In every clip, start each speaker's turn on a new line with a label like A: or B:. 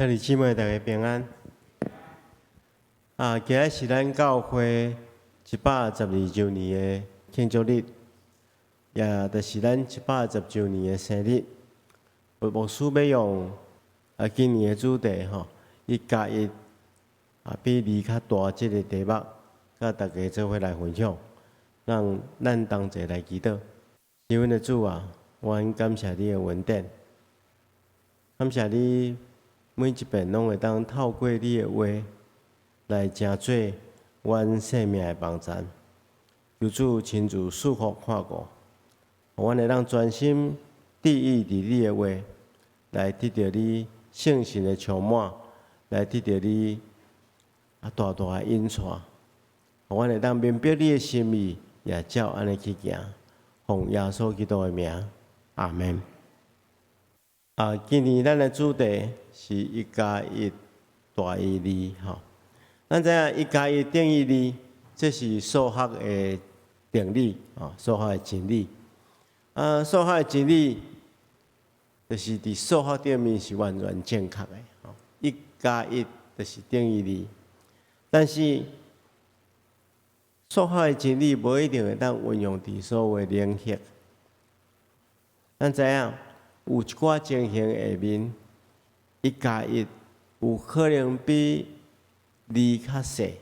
A: 兄弟姊妹，大家平安。啊，今仔是咱教會112週年的慶祝日，也就是咱110週年的生日。牧師欲用啊，今年的主題吼，一加一啊，比二較大這个題目，佮大家做伙來分享。讓咱同齊來祈禱。是阮的主啊，阮感謝你的恩典，感謝你每一遍攏會當透過你的話來成做阮生命的幫贊。求主親自賜福看顧，予阮會當專心致意佇你的話，來得著你聖神的充滿，來得著你啊大大的引帶，予阮會當明白你的心意，也照按呢去行。奉耶穌基督的名，阿門。啊，今年咱的主題是一加一大於二，吼。咱知影一加一等於二，這是數學的定理，哦，數學的真理。啊，數學的真理，就是佇數學頂面是完全正確的，吼。一加一就是等於二，但是數學的真理無一定會當運用佇所有的領域。咱知影有一寡情形下面，一加一有可能比二較細，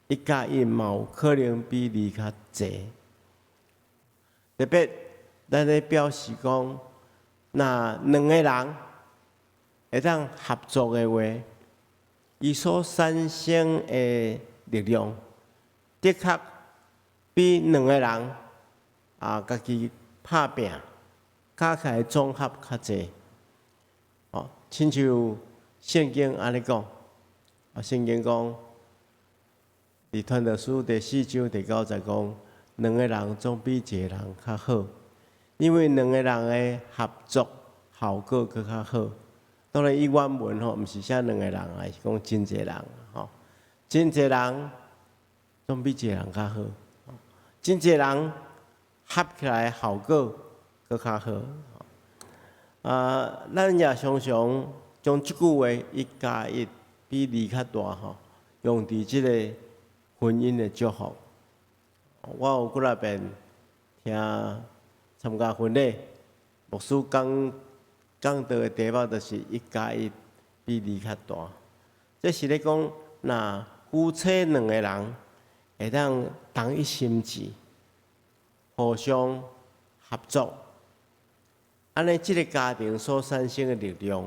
A: 一加一嘛有可能比二較濟。特別咱咧表示講，若兩个人會當合作的話，伊所產生的力量，的確比兩个人啊家己拍拚加起來總和較濟。哦，親像聖經按呢講，啊，聖經講，佇傳道書第四章第九節講，兩个人總比一個人較好，因為兩个人的合作效果閣較好。當然，伊原文吼，毋是寫兩个人，而是講真濟人吼，真濟人總比一個人較好，真濟人合起來效果閣較好。啊，咱也常常將這句話一加一比二較大吼，用佇這個婚姻的祝福。我有幾若遍聽參加婚禮，牧師講講道的題目就是一加一比二較大。這是咧講，若夫妻兩个人會當同一心志，互相合作，按呢，這个家庭所產生的力量，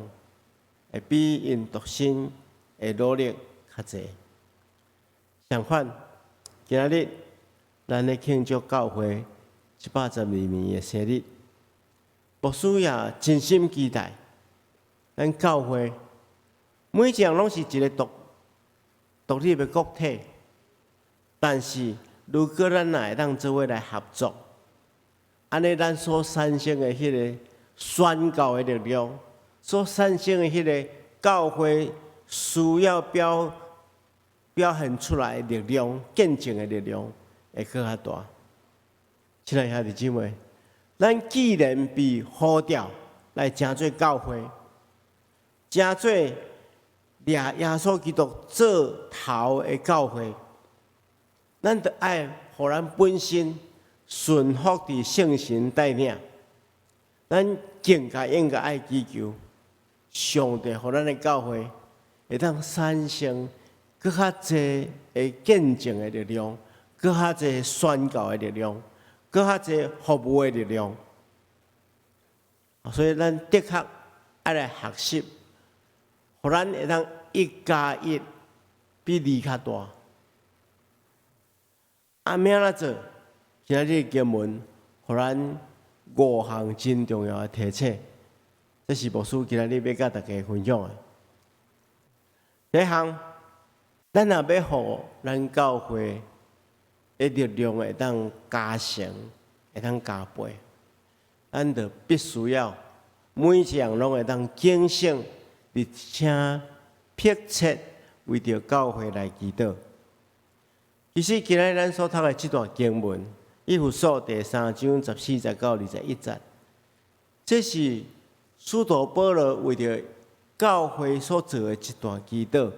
A: 會比𪜶獨身的努力較濟。相反，今仔日咱咧慶祝教會112年的生日，牧師也真心期待，咱教會每一個人攏是一个獨立的個體，但是如果咱若會當做伙來合作，按呢咱所產生的彼个宣告的力量，所產生的彼个教會需要表現出來的力量、見證的力量，會閣較大。親愛兄弟姊妹，咱既然被呼召來成做教會，成做掠耶穌基督做頭的教會，咱著愛予咱本身順服佇聖神帶領，咱更加應該愛祈求上帝，予咱的教會會當產生閣較濟的見證的力量，閣較濟宣告的力量，閣較濟服務的力量。所以咱的確愛來學習，予咱會當一加一比二較大。啊，欲按怎做？今仔日經文，予咱五項真重要的提醒，這是牧師今仔日欲佮大家分享的。第一項，咱若欲予咱教會的力量會當加成，會當加倍，咱就必須要每一項攏會當警醒，而且迫切為著教會來祈禱。其實今仔日咱所讀的這段經文，以弗所第三章14節到21節，這是使徒保羅為著教會所做的一段祈禱。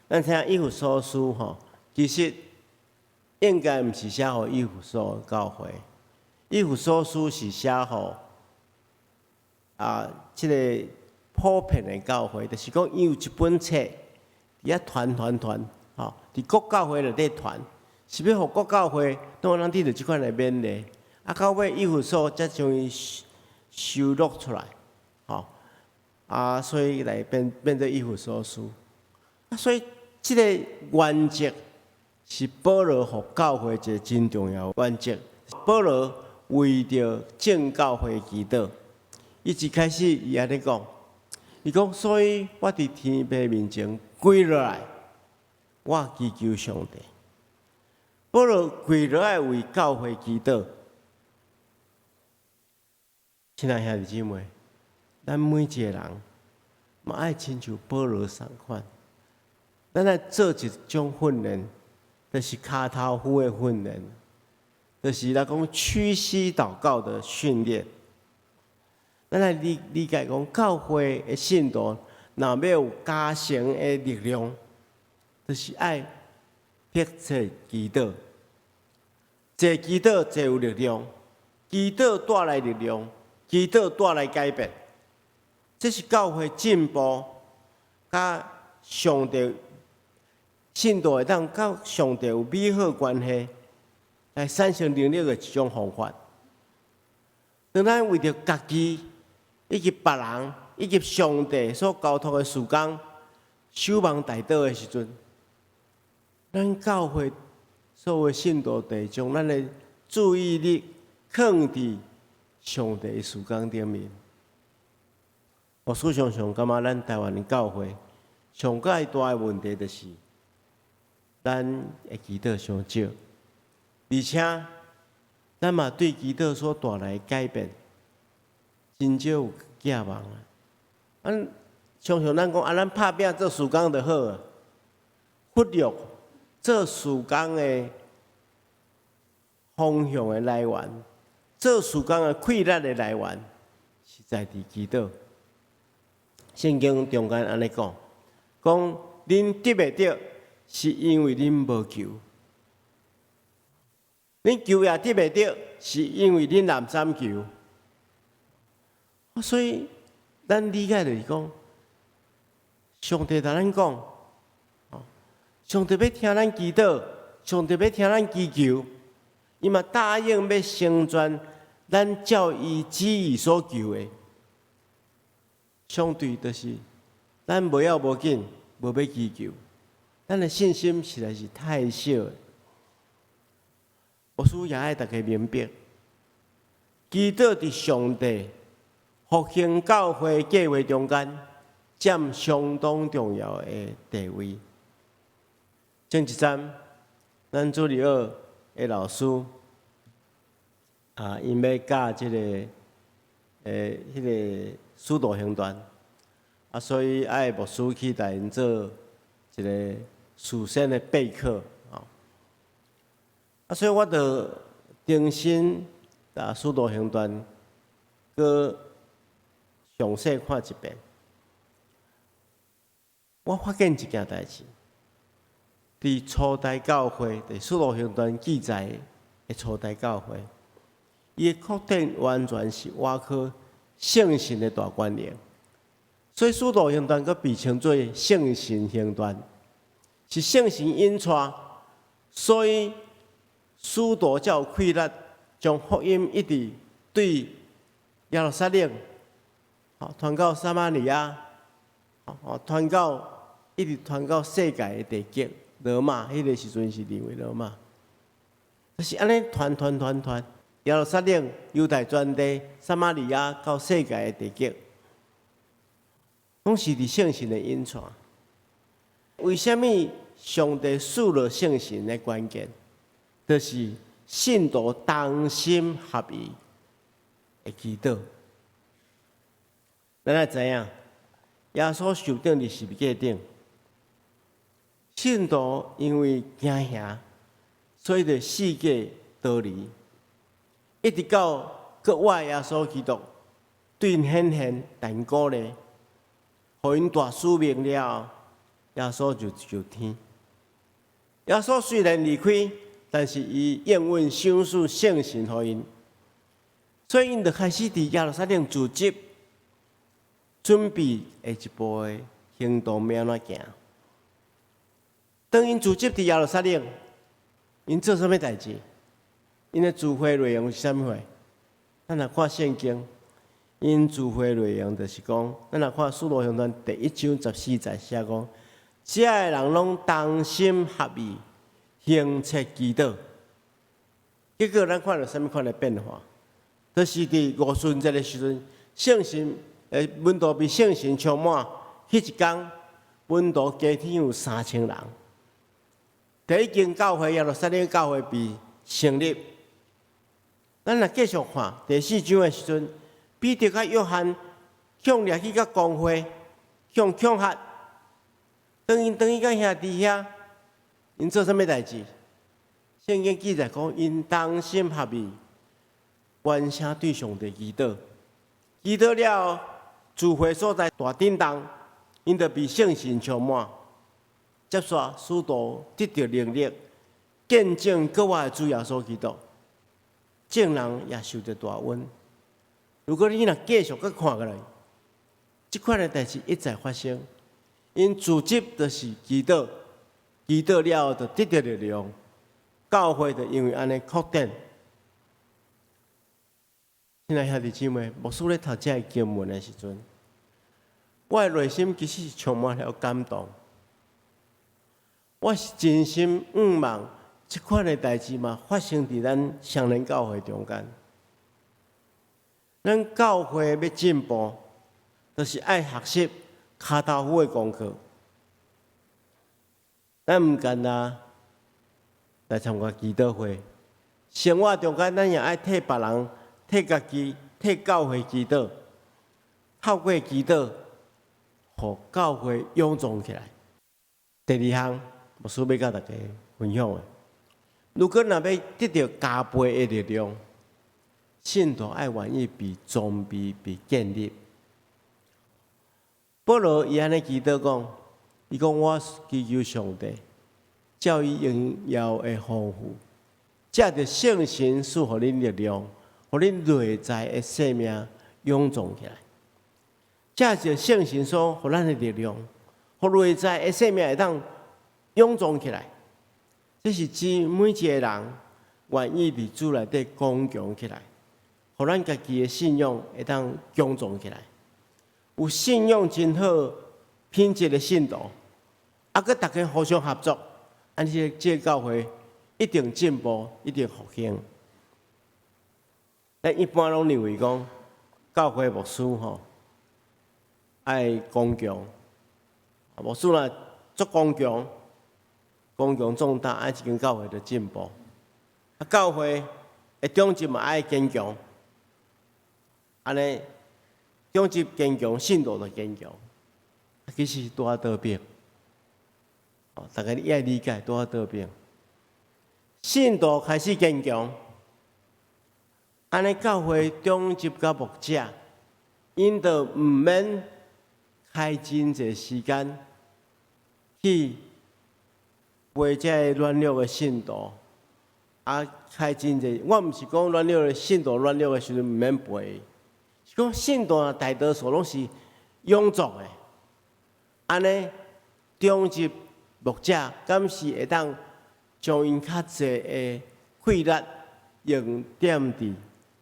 A: 咱聽以弗所書吼，其實應該毋是寫予以弗所教會，以弗所書是寫予這个普遍的教會，就是講伊有一本冊，佇遐傳傳傳，吼，佇各教會內底傳，是欲予各教會攏有人得著這款的勉勵。啊，到尾以弗所才將伊收錄出來，吼，啊，所以來變變做以弗所書。啊，所以這个原則是保羅予教會一个真重要的原則。保羅為著眾教會祈禱，伊一開始伊按呢講，伊講，所以我佇天父面前跪落來，我祈求上帝。保羅跪落來為教會祈禱。親愛兄弟姊妹，咱每一個人嘛愛親像保羅仝款，咱來做一種訓練，就是跤頭夫的訓練，就是來講屈膝禱告的訓練。咱來理理解講，教會的信徒若欲有加成的力量，就是愛迫切祈禱，濟祈禱濟有力量，祈禱帶來力量，祈禱帶來改變。這是教會進步，佮上帝信徒會當佮上帝有美好關係，來產生能力的一種方法。當咱為著家己以及別人以及上帝所交託的事工，守望代禱的時陣，咱教會所有信徒弟將咱的注意力囥佇上帝的事工頂面。我思常常感覺咱台灣的教會上蓋大的問題就是，咱會祈禱傷少，而且咱嘛對祈禱所帶來的改變，真少有寄望啊！咱常常咱講啊，咱拍拚做事工就好啊，忽略做事工的方向的來源，做事工的氣力的來源，是在佇祈禱。聖經中間按呢講，講恁得袂著，是因為恁無求；恁求也得袂著，是因為恁濫三求。所以，咱理解就是講，上帝共咱講，上帝欲聽咱祈禱，上帝欲聽咱祈求，伊嘛答應欲成全咱照伊旨意所求的。相對就是，咱無要無緊，無欲祈求，咱的信心實在是太小。牧師也愛大家明白，祈禱佇上帝復興教會計劃中間，佔相當重要的地位。前一陣，咱主日學的老師啊，𪜶欲教這个彼个使徒行傳，啊，所以愛牧師去帶𪜶做一个事先的備課啊。啊，所以我就重新共使徒行傳閣詳細看一遍。我發現一件代誌，佇初代教會，佇使徒行傳記載的初代教會，伊的擴展完全是倚靠聖神的大權能，所以使徒行傳閣被稱做聖神行傳，是聖神引帶，所以使徒才有氣力將福音一直對耶路撒冷，傳到撒瑪利亞，傳到一直傳到世界的地極，羅馬，彼個時陣是認為羅馬，就是按呢傳傳傳傳。耶路撒冷、猶太全地、撒瑪利亞到世界的地極，攏是佇聖神的引帶。為啥物上帝賜予聖神的關鍵，就是信徒同心合意的祈禱。咱愛知影，耶穌受釘佇十字架頂，信徒因為驚嚇，所以就四界逃離。一直到閣活耶穌基督對𪜶顯現，予𪜶鼓勵，予𪜶大使命了，耶穌就上天。耶穌雖然離開，但是伊應允賞賜聖神予𪜶，所以𪜶就開始佇耶路撒冷組織，準備下一步的行動欲按怎行。當𪜶聚集佇耶路撒冷，𪜶做啥物代誌？𪜶的聚會內容是啥物貨？咱若看聖經，𪜶聚會內容就是講，咱若看《使徒行傳》第一章14節寫講，遮的人攏同心合意，懇切祈禱。結果咱看著啥物款的變化？就是佇五旬節的時陣，聖神門徒被聖神充滿，彼一工門徒加添有3000人。第一間教會耶路撒冷教會被成立。咱若繼續看第四章的時陣，彼得佮約翰強掠去到公會，向恐嚇。當𪜶轉去佮兄弟遐，𪜶做啥物代誌？聖經記載講，𪜶同心合意，懸聲對上帝祈禱。祈禱了後，聚會所在大震動，𪜶就被聖神充滿。接續使徒得著能力，見證復活的主耶穌基督，眾人也受著大恩。如果你若繼續閣看落來，這款的代誌一再發生。𪜶組織就是祈禱，祈禱了後就得著力量，教會就因為按呢擴展。親愛兄弟姊妹，牧師咧讀這个經文的時陣，我的內心其實是充滿了感動。我是真心向望，這款的代誌嘛發生佇咱雙連教會中間。咱教會欲進步，就是愛學習跤頭夫的功課。咱毋干焦來參加祈禱會，生活中間咱也愛替別人、替家己、替教會祈禱，透過祈禱，予教會勇壯起來。第二項，牧師欲佮大家分享的，如果若欲得著加倍的力量，信徒愛願意被裝備、被建立。保羅伊按呢祈禱講，伊講我祈求上帝，照伊榮耀的豐富，藉著聖神賜予恁力量，予恁內在的生命勇壯起來。藉著聖神所予咱的力量，予內在的生命會當勇壯起來。這是指每一個人願意佇主內底剛強起來，予咱家己的信仰會當強壯起來。有信仰真好品質的信徒，啊，閣逐家互相合作，按呢這個教會一定進步，一定復興。咱一般攏認為講，教會牧師吼愛剛強，牧師若足剛強，剛強壯膽，按這間教會就進步。啊，教會的長執嘛愛堅強，按呢長執堅強，信徒就堅強。其實是拄仔倒反。哦，大家你愛理解拄仔倒反。信徒開始堅強，按呢教會長執佮牧者，𪜶就毋免開真濟時間去陪這個軟弱的信徒，啊，開真濟。我毋是講軟弱的信徒軟弱的時陣毋免陪，是講信徒大多數攏是勇壯的，按呢長執牧者敢是會當將𪜶較濟的氣力用踮佇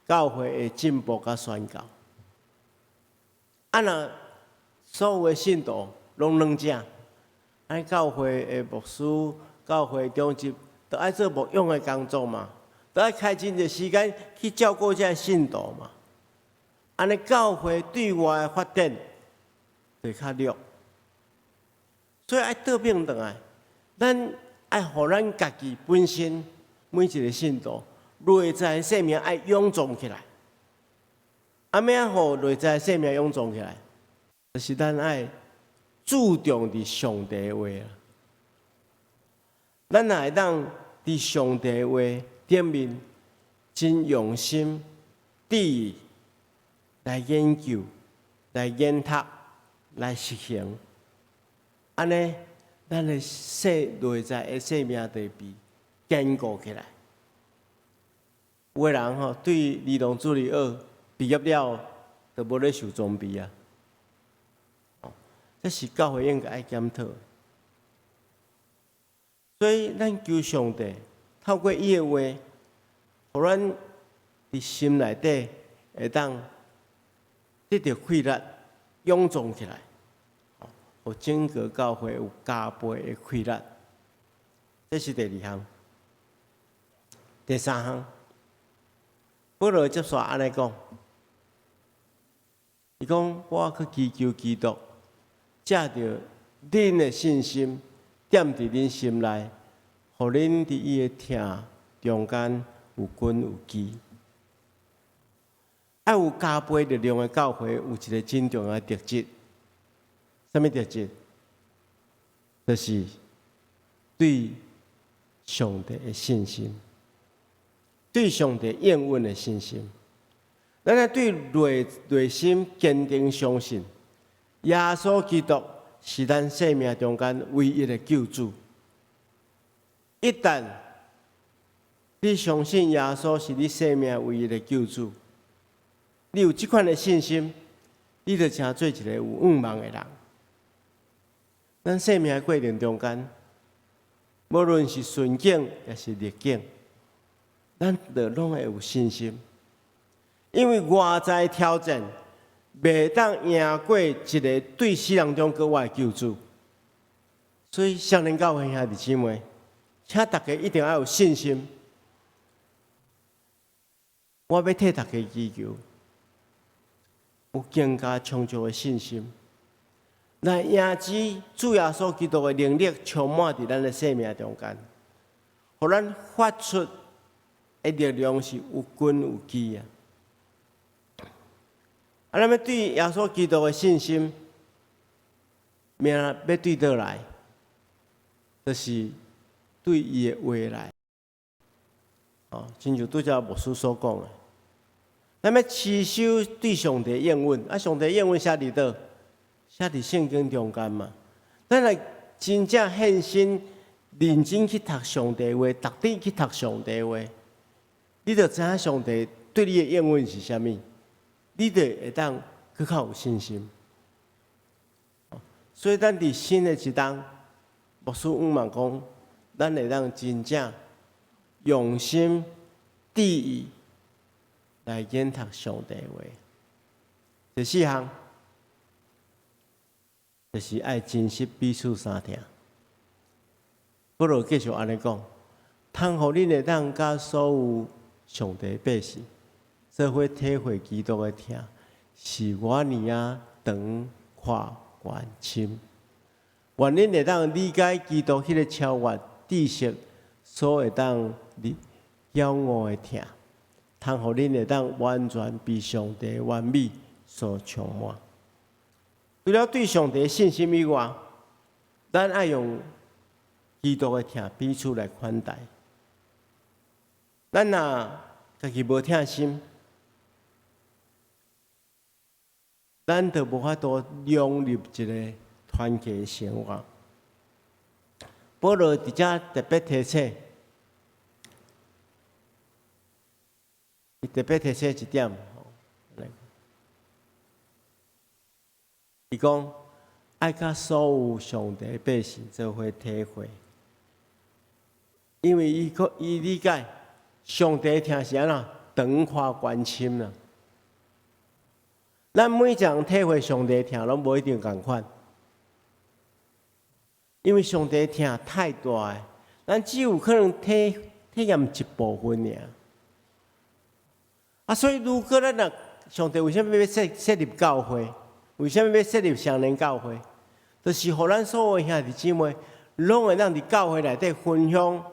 A: 教會的進步佮宣教。啊，若所有的信徒攏軟正，按呢教會的牧師、教會長執，都愛做牧養的工作嘛，都愛開真濟時間去照顧這个信徒嘛。按呢教會對外的發展就較弱，所以愛倒轉轉來，咱愛予咱家己本身每一個信徒內在生命愛勇壯起來。啊，欲按怎予內在生命勇壯起來？就是咱愛注重佇上帝的話啊。咱若會當佇上帝的話頂面真用心、致意來研究、來研讀、來實行，按呢，咱的內在的生命就會被堅固起來。有的人吼對兒童主日學畢業了，就無咧受裝備啊。這是教會應該愛檢討。所以咱求上帝透過伊的話，予咱佇心內底會當得著氣力，勇壯起來，予整個教會有加倍的氣力。這是第二項。第三項，保羅接續按呢講，伊講我去祈求基督，藉著恁的信心踮佇恁心內，予恁佇伊的疼中間有根有基。愛有加倍力量的教會，有一個真重要的特質，啥物特質？就是對上帝的信心，對上帝應允的信心。咱愛對內心堅定相信，耶穌基督是咱生命中間唯一的救主。一旦你相信耶穌是你生命唯一的救主，你有這款的信心，你就成做一個有向望的人。咱生命的過程中間，無論是順境抑是逆境，咱就攏會有信心。因為外在挑戰袂當贏過一個對死人中閣活的救主，所以少年教會兄弟姊妹，請大家一定要有信心。我欲替大家祈求，有更加充足的信心，來迎接主耶穌基督的能力充滿佇咱的生命中間，予咱發出的力量是有根有基啊！啊，咱欲對耶穌基督的信心，命欲對佗來，就是對伊的話來。哦，親像拄才牧師所講的，咱欲持守對上帝應允，啊，上帝應允寫佇佗？寫佇聖經中間嘛。咱來真正獻身、認真去讀上帝話，逐日去讀上帝話，你就知影上帝對你的應允是啥物。你就會當閣較有信心。所以咱佇新的一冬，牧師向望講，咱會當真正用心致意來研讀上帝話。第四項，就是愛珍惜彼此相疼。保羅繼續按呢講，通予恁會當佮所有上帝百姓做伙體會基督的疼，是偌爾仔長闊懸深。願恁會當理解基督彼个超越知識所會當了悟的疼，通予恁會當完全被上帝完美所充滿。除了對上帝信心以外，咱愛用基督的疼彼此來款待。咱若家己無疼心，咱就無法度融入一個團契的生活。保羅佇遮特別提醒，伊特別提醒一點，伊講愛佮所有上帝百姓做伙體會，因為伊理解上帝疼是按怎長闊懸深啦。咱每一個人體會上帝疼，攏無一定仝款，因為上帝疼太大，咱只有可能體驗一部分爾。啊，所以如果咱若上帝為啥物欲設立教會？為啥物欲設立雙連教會？就是予咱所有兄弟姊妹，攏會當佇教會內底分享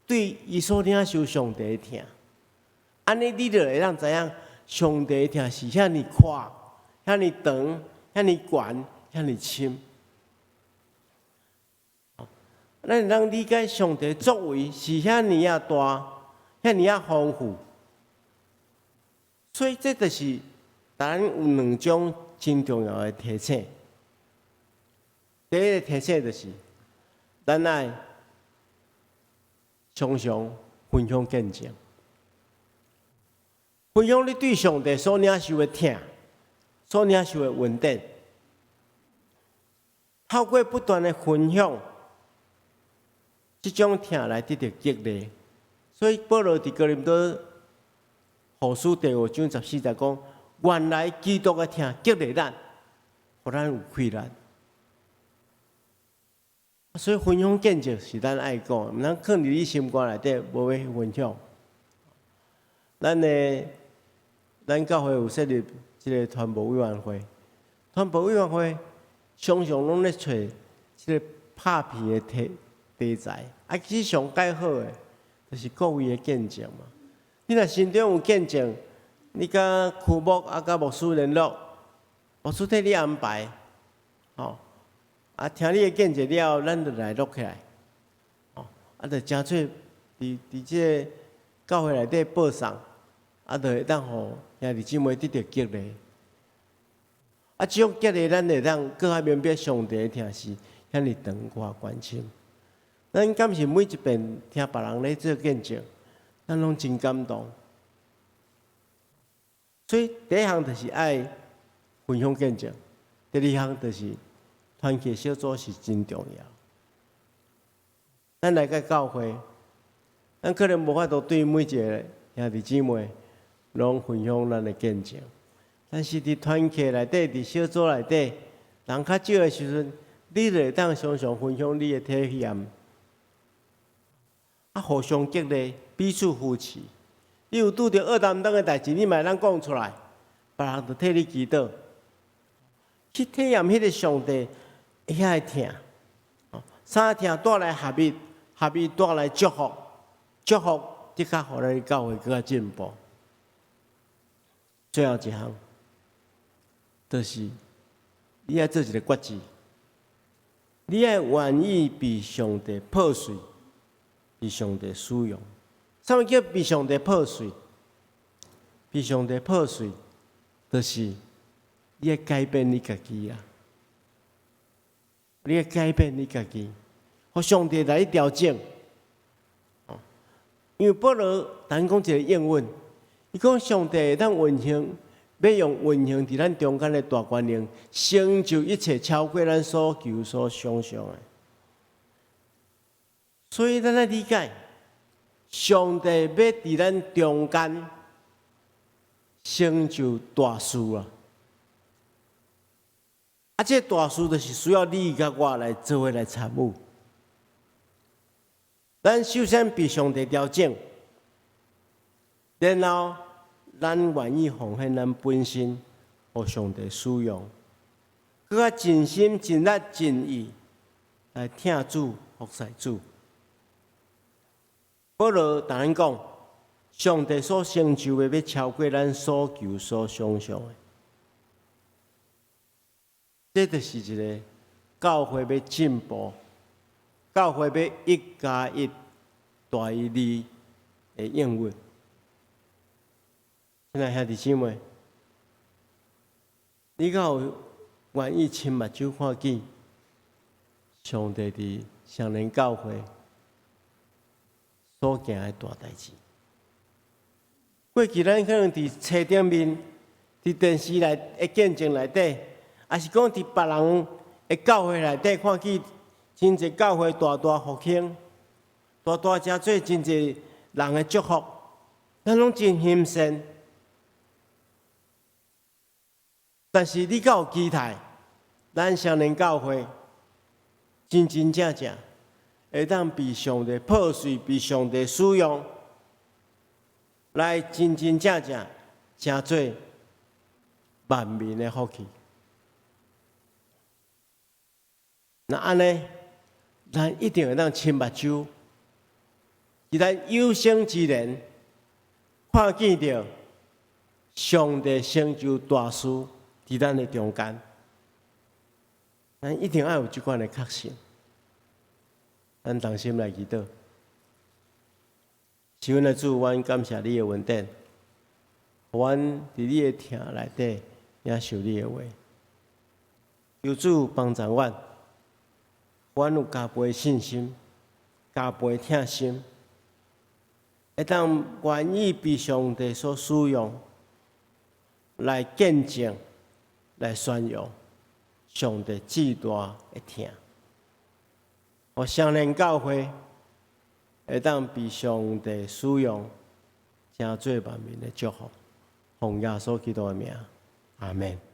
A: 對伊所領受上帝的疼。按呢，你就會當知影上帝的疼是遐爾闊、遐爾長、遐爾懸、遐爾深。咱會當理解上帝作為是遐爾仔大、遐爾仔豐富。所以這就是咱有兩種真重要的提醒。第一个提醒就是，咱愛常常分享見證，分享你對上帝所領受的疼，所領受的恩典。透過不斷的分享，這種疼來得著激勵。所以保羅佇哥林多後書第五章十四節講：原來基督的疼激勵咱，予咱有氣力。所以分享見證是咱愛講，毋通囥佇你心肝內底無欲分享。咱的咱教會有設立這个傳播委員會，傳播委員會常常攏咧揣這个拍片的題材，啊，其實上蓋好的，就是各位的見證嘛。你若心中有見證，你佮區牧啊，佮牧師聯絡，牧師替你安排，吼。啊，聽你的見證了後，咱就來錄起來，哦，啊，就成做佇這个教會內底播送，啊，就會當予兄弟姊妹得著激勵。啊，這種激勵，咱會當閣較明白上帝的疼是遐爾長闊關深。咱敢是每一遍聽別人咧做見證，咱攏真感動。所以第一項就是愛分享見證，第二項就是團契小組是真重要。咱來到教會，咱可能無法度對每一个兄弟姊妹攏分享咱的見證，但是佇團契內底、佇小組內底，人較少的時陣，你就會當常常分享你的體驗，啊，互相激勵，彼此扶持。你有拄著惡擔當的代誌，你嘛會當講出來，別人就替你祈禱，去體驗彼个上帝遐个疼，三疼帶來合一，合一帶來祝福，祝福的確予咱教會閣較進步。最後一項，就是你愛做一个決志，你愛願意被上帝破碎，被上帝使用。啥物叫被上帝破碎？被上帝破碎，就是你愛改變你家己啊！你愛改變你家己，予上帝來調整。因為保羅當講一个應允，伊講上帝會當運行，欲用運行佇咱中間的大權能，成就一切超過咱所求所想像的。所以咱愛理解，上帝欲佇咱中間成就大事啊！啊，這个大事就是需要你佮我來做伙來參與。咱首先被上帝調整，然後咱願意奉獻咱本身，予上帝使用，閣較盡心盡力盡意來疼主服侍主。保羅同咱講，上帝所成就的，欲超過咱所求所想像的。這就是一个教會欲進步，教會欲一加一大於二的應允。親愛兄弟姊妹，你敢有願意親目睭看見上帝佇雙連教會所行的大代誌？過去咱可能佇冊頂面、佇電視內的見證內底，抑是講佇別人的教會內底看見真濟教會大大復興，大大成做真濟人的祝福，咱攏真欣羨。但是你敢有期待，咱雙連教會真真正正會當被上帝破碎、被上帝使用，來真真正正成做萬民的福氣？若按呢，咱一定會當親目睭，佇咱有生之年，看見著上帝成就大事佇咱的中間，咱一定愛有這款的確信。咱同心來祈禱。是阮的主，阮感謝你的恩典，予阮佇你的疼內底領受你的話。求主幫助阮，阮有加倍信心，加倍疼心，會當願意被上帝所使用，來見證、來宣揚上帝至大的疼。予雙連教會會當被上帝使用，成做萬民的祝福。奉耶穌基督的名，阿門。